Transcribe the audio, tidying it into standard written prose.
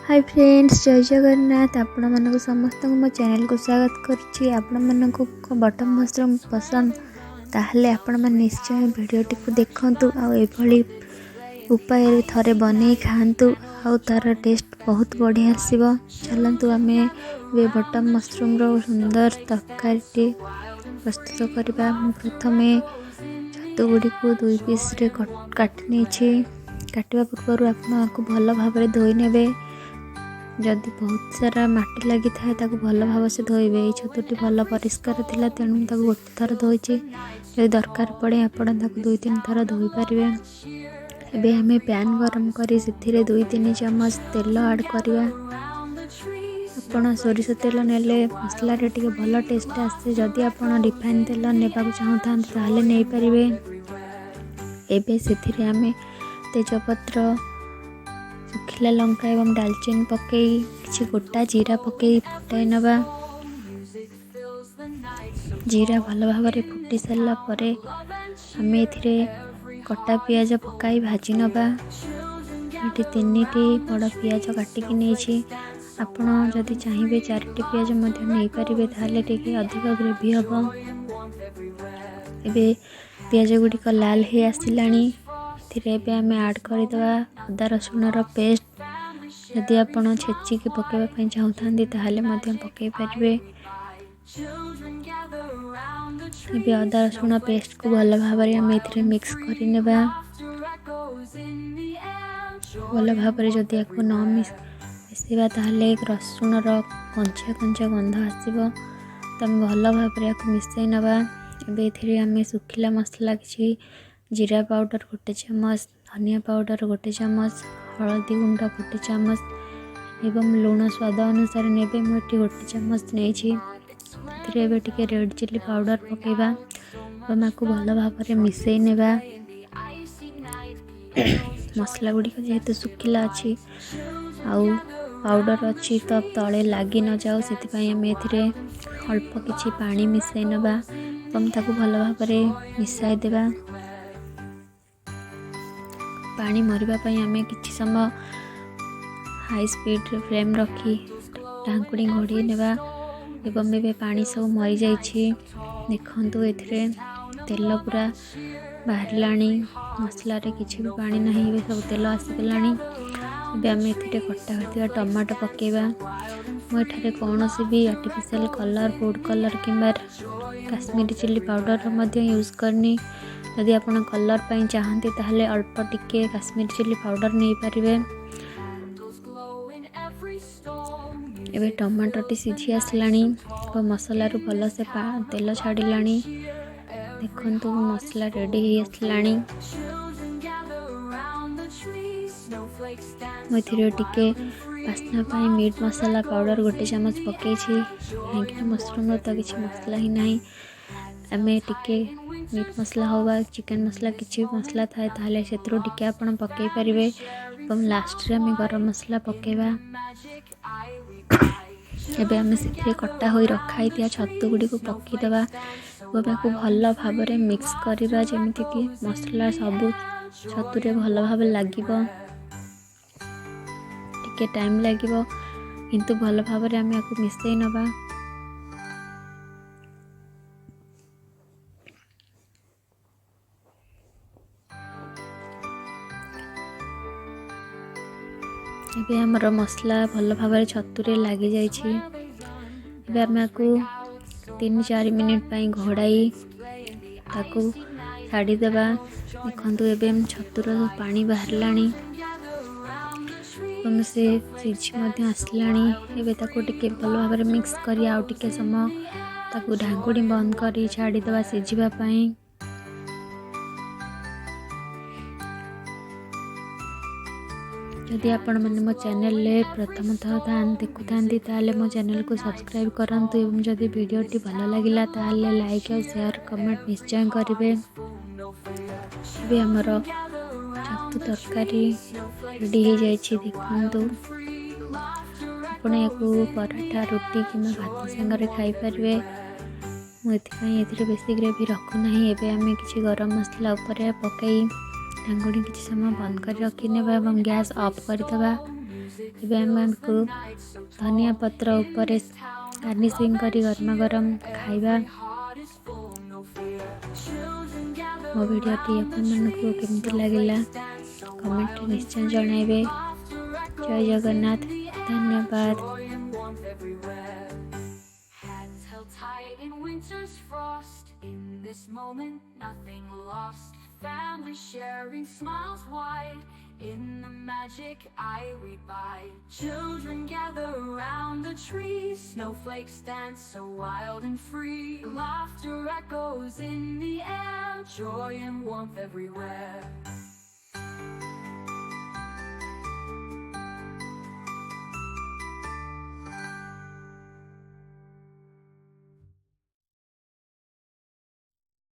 High friends, ଜୟ ଜଗନ୍ନାଥ। ଆପଣମାନଙ୍କୁ ସମସ୍ତଙ୍କୁ ମୋ ଚ୍ୟାନେଲକୁ ସ୍ୱାଗତ କରୁଛି। ଆପଣମାନଙ୍କୁ ବଟନ୍ ମସରୁମ୍ ପସନ୍ଦ, ତାହେଲେ ଆପଣମାନେ ନିଶ୍ଚୟ ଭିଡ଼ିଓଟିକୁ ଦେଖନ୍ତୁ ଆଉ ଏଭଳି ଉପାୟରେ ଥରେ ବନେଇ ଖାଆନ୍ତୁ, ଆଉ ତା'ର ଟେଷ୍ଟ ବହୁତ ବଢ଼ିଆ ଆସିବ। ଚାଲନ୍ତୁ, ଆମେ ଏବେ ବଟନ୍ ମସରୁମ୍ର ସୁନ୍ଦର ତରକାରୀଟି ପ୍ରସ୍ତୁତ କରିବା। ମୁଁ ପ୍ରଥମେ ଛତୁ ଗୁଡ଼ିକୁ 2 ପିସ୍ରେ କାଟି ନେଇଛି। କାଟିବା ପୂର୍ବରୁ ଆପଣ ଆକୁ ଭଲ ଭାବରେ ଧୋଇ ନେବେ। ଯଦି ବହୁତ ସାରା ମାଟି ଲାଗିଥାଏ, ତାକୁ ଭଲ ଭାବରେ ସେ ଧୋଇବେ। ଏଇ ଛତୁଟି ଭଲ ପରିଷ୍କାର ଥିଲା, ତେଣୁ ମୁଁ ତାକୁ ଗୋଟେ ଥର ଧୋଇଛି। ଯଦି ଦରକାର ପଡ଼େ, ଆପଣ ତାକୁ 2 3 ଥର ଧୋଇପାରିବେ। ଏବେ ଆମେ ପ୍ୟାନ୍ ଗରମ କରି ସେଥିରେ 2 3 ଚାମଚ ତେଲ ଆଡ଼୍ କରିବା। ଆପଣ ସୋରିଷ ତେଲ ନେଲେ ମସଲାରେ ଟିକେ ଭଲ ଟେଷ୍ଟ ଆସେ। ଯଦି ଆପଣ ରିଫାଇନ୍ ତେଲ ନେବାକୁ ଚାହୁଁଥାନ୍ତି, ତାହେଲେ ନେଇପାରିବେ। ଏବେ ସେଥିରେ ଆମେ ତେଜପତ୍ର, ଶୁଖିଲା ଲଙ୍କା ଏବଂ ଡାଲଚିନି ପକାଇ, କିଛି ଗୋଟା ଜିରା ପକାଇ ଫୁଟାଇ ନେବା। ଜିରା ଭଲ ଭାବରେ ଫୁଟି ସାରିଲା ପରେ ଆମେ ଏଥିରେ କଟା ପିଆଜ ପକାଇ ଭାଜି ନେବା। ଏଠି 3ଟି ବଡ଼ ପିଆଜ କାଟିକି ନେଇଛି। ଆପଣ ଯଦି ଚାହିଁବେ, 4ଟି ପିଆଜ ମଧ୍ୟ ନେଇପାରିବେ, ତାହେଲେ ଟିକେ ଅଧିକ ଗ୍ରେଭି ହେବ। ଏବେ ପିଆଜ ଗୁଡ଼ିକ ଲାଲ ହେଇ ଆସିଲାଣି। ଏଥିରେ ଏବେ ଆମେ ଆଡ଼୍ କରିଦେବା ଅଦା ରସୁଣର ପେଷ୍ଟ। ଯଦି ଆପଣ ଛେଚିକି ପକାଇବା ପାଇଁ ଚାହୁଁଥାନ୍ତି, ତାହେଲେ ମଧ୍ୟ ପକାଇ ପାରିବେ। ଏବେ ଅଦା ରସୁଣ ପେଷ୍ଟକୁ ଭଲ ଭାବରେ ଆମେ ଏଥିରେ ମିକ୍ସ କରିନେବା। ଭଲ ଭାବରେ ଯଦି ୟାକୁ ନ ମିଶେଇବା, ତାହେଲେ ରସୁଣର କଞ୍ଚା କଞ୍ଚା ଗନ୍ଧ ଆସିବ। ତ ଆମେ ଭଲ ଭାବରେ ୟାକୁ ମିଶାଇ ନେବା। ଏବେ ଏଥିରେ ଆମେ ଶୁଖିଲା ମସଲା କିଛି ଜିରା ପାଉଡ଼ର 1 ଚାମଚ, ଧନିଆ ପାଉଡ଼ର 1 ଚାମଚ, ହଳଦୀ ଗୁଣ୍ଡ 1 ଚାମଚ ଏବଂ ଲୁଣ ସ୍ୱାଦ ଅନୁସାରେ ନେବେ। ମୁଁ ଏଠି 1 ଚାମଚ ନେଇଛି। ଏଥିରେ ଏବେ ଟିକେ ରେଡ଼୍ ଚିଲି ପାଉଡ଼ର ପକାଇବା ଏବଂ ଆକୁ ଭଲ ଭାବରେ ମିଶାଇ ନେବା। ମସଲା ଗୁଡ଼ିକ ଯେହେତୁ ଶୁଖିଲା ଅଛି ଆଉ ପାଉଡ଼ର ଅଛି, ତ ତଳେ ଲାଗି ନଯାଉ, ସେଥିପାଇଁ ଆମେ ଏଥିରେ ଅଳ୍ପ କିଛି ପାଣି ମିଶାଇ ନେବା ଏବଂ ତାକୁ ଭଲ ଭାବରେ ମିଶାଇ ଦେବା। ପାଣି ମରିବା ପାଇଁ ଆମେ କିଛି ସମୟ ହାଇ ସ୍ପିଡ଼ରେ ଫ୍ଲେମ୍ ରଖି ଢାଙ୍କୁଣୀ ଘୋଡ଼େଇ ନେବା। ଏବଂ ଏବେ ପାଣି ସବୁ ମରିଯାଇଛି। ଦେଖନ୍ତୁ, ଏଥିରେ ତେଲ ପୁରା ବାହାରିଲାଣି। ମସଲାରେ କିଛି ବି ପାଣି ନାହିଁ, ଏବେ ସବୁ ତେଲ ଆସିଗଲାଣି। ଏବେ ଆମେ ଏଥିରେ କଟା ହୋଇଥିବା ଟମାଟୋ ପକାଇବା। ମୁଁ ଏଠାରେ କୌଣସି ବି ଆର୍ଟିଫିସିଆଲ୍ କଲର୍, ଫୁଡ଼୍ କଲର୍ କିମ୍ବା କାଶ୍ମୀରୀ ଚିଲି ପାଉଡ଼ରର ମଧ୍ୟ ୟୁଜ୍ କରିନି। ଯଦି ଆପଣ କଲର୍ ପାଇଁ ଚାହାନ୍ତି, ତାହେଲେ ଅଳ୍ପ ଟିକେ କାଶ୍ମୀରୀ ଚିଲି ପାଉଡ଼ର ନେଇପାରିବେ। ଏବେ ଟମାଟୋଟି ସିଝି ଆସିଲାଣି ଏବଂ ମସଲାରୁ ଭଲସେ ତେଲ ଛାଡ଼ିଲାଣି। ଦେଖନ୍ତୁ, ମସଲା ରେଡ଼ି ହେଇ ଆସିଲାଣି। ମୁଁ ଏଥିରେ ଟିକେ ବାସ୍ନା ପାଇଁ ମିଟ୍ ମସଲା ପାଉଡ଼ର 1 ଚାମଚ ପକାଇଛି, କାହିଁକିନା ମସରୁମ୍ର ତ କିଛି ମସଲା ହିଁ ନାହିଁ। ଆମେ ଟିକେ ମିଟ୍ ମସଲା ହେଉ ବା ଚିକେନ୍ ମସଲା, କିଛି ବି ମସଲା ଥାଏ, ତାହେଲେ ସେଥିରୁ ଟିକେ ଆପଣ ପକାଇ ପାରିବେ। ଏବଂ ଲାଷ୍ଟରେ ଆମେ ଗରମ ମସଲା ପକାଇବା। ଏବେ ଆମେ ସେଥିରେ କଟା ହୋଇ ରଖା ହେଇଥିବା ଛତୁ ଗୁଡ଼ିକୁ ପକାଇଦେବା ଏବଂ ଏହାକୁ ଭଲ ଭାବରେ ମିକ୍ସ କରିବା, ଯେମିତିକି ମସଲା ସବୁ ଛତୁରେ ଭଲ ଭାବରେ ଲାଗିବ। ଟିକେ ଟାଇମ୍ ଲାଗିବ, କିନ୍ତୁ ଭଲ ଭାବରେ ଆମେ ୟାକୁ ମିଶାଇ ନେବା। ଏବେ ଆମର ମସଲା ଭଲ ଭାବରେ ଛତୁରେ ଲାଗିଯାଇଛି। ଏବେ ଆମେ ଆକୁ 3 4 ମିନିଟ୍ ପାଇଁ ଘୋଡ଼ାଇ ତାକୁ ଛାଡ଼ିଦେବା। ଦେଖନ୍ତୁ, ଏବେ ଛତୁର ପାଣି ବାହାରିଲାଣି ଏବଂ ସେ ସିଝି ମଧ୍ୟ ଆସିଲାଣି। ଏବେ ତାକୁ ଟିକେ ଭଲ ଭାବରେ ମିକ୍ସ କରି ଆଉ ଟିକେ ସମୟ ତାକୁ ଢାଙ୍କୁଣୀ ବନ୍ଦ କରି ଛାଡ଼ିଦେବା ସିଝିବା ପାଇଁ। ଯଦି ଆପଣମାନେ ମୋ ଚ୍ୟାନେଲରେ ପ୍ରଥମ ଥର ଦେଖୁଥାନ୍ତି, ତାହେଲେ ମୋ ଚ୍ୟାନେଲକୁ ସବସ୍କ୍ରାଇବ୍ କରନ୍ତୁ ଏବଂ ଯଦି ଭିଡ଼ିଓଟି ଭଲ ଲାଗିଲା, ତାହେଲେ ଲାଇକ୍ ଆଉ ସେୟାର, କମେଣ୍ଟ ନିଶ୍ଚୟ କରିବେ। ଏବେ ଆମର ଛତୁ ତରକାରୀ ରେଡ଼ି ହେଇଯାଇଛି। ଦେଖନ୍ତୁ, ଆପଣ ଏହାକୁ ପରଠା, ରୁଟି କିମ୍ବା ଭାତ ସାଙ୍ଗରେ ଖାଇପାରିବେ। ମୁଁ ଏଥିପାଇଁ ଏଥିରେ ବେଶୀ ଗ୍ରେଭି ରଖୁନାହିଁ। ଏବେ ଆମେ କିଛି ଗରମ ମସଲା ଉପରେ ପକାଇ ଢାଙ୍କୁଣୀ କିଛି ସମୟ ବନ୍ଦ କରି ରଖିନେବା ଏବଂ ଗ୍ୟାସ୍ ଅଫ୍ କରିଦେବା। ଏବେ ଆମେ ଆକୁ ଧନିଆ ପତ୍ର ଉପରେ ଗାର୍ନିସିଂ କରି ଗରମା ଗରମ ଖାଇବା। ମୋ ଭିଡ଼ିଓଟି ଆପଣମାନଙ୍କୁ କେମିତି ଲାଗିଲା, କମେଣ୍ଟରେ ନିଶ୍ଚୟ ଜଣାଇବେ। ଜୟ ଜଗନ୍ନାଥ, ଧନ୍ୟବାଦ। Hands held tight in winter's frost. In this moment, nothing lost. Family sharing smiles wide. In the magic I we bide. Children gather round the tree. Snowflakes dance so wild and free. Laughter echoes in the air. Joy and warmth everywhere.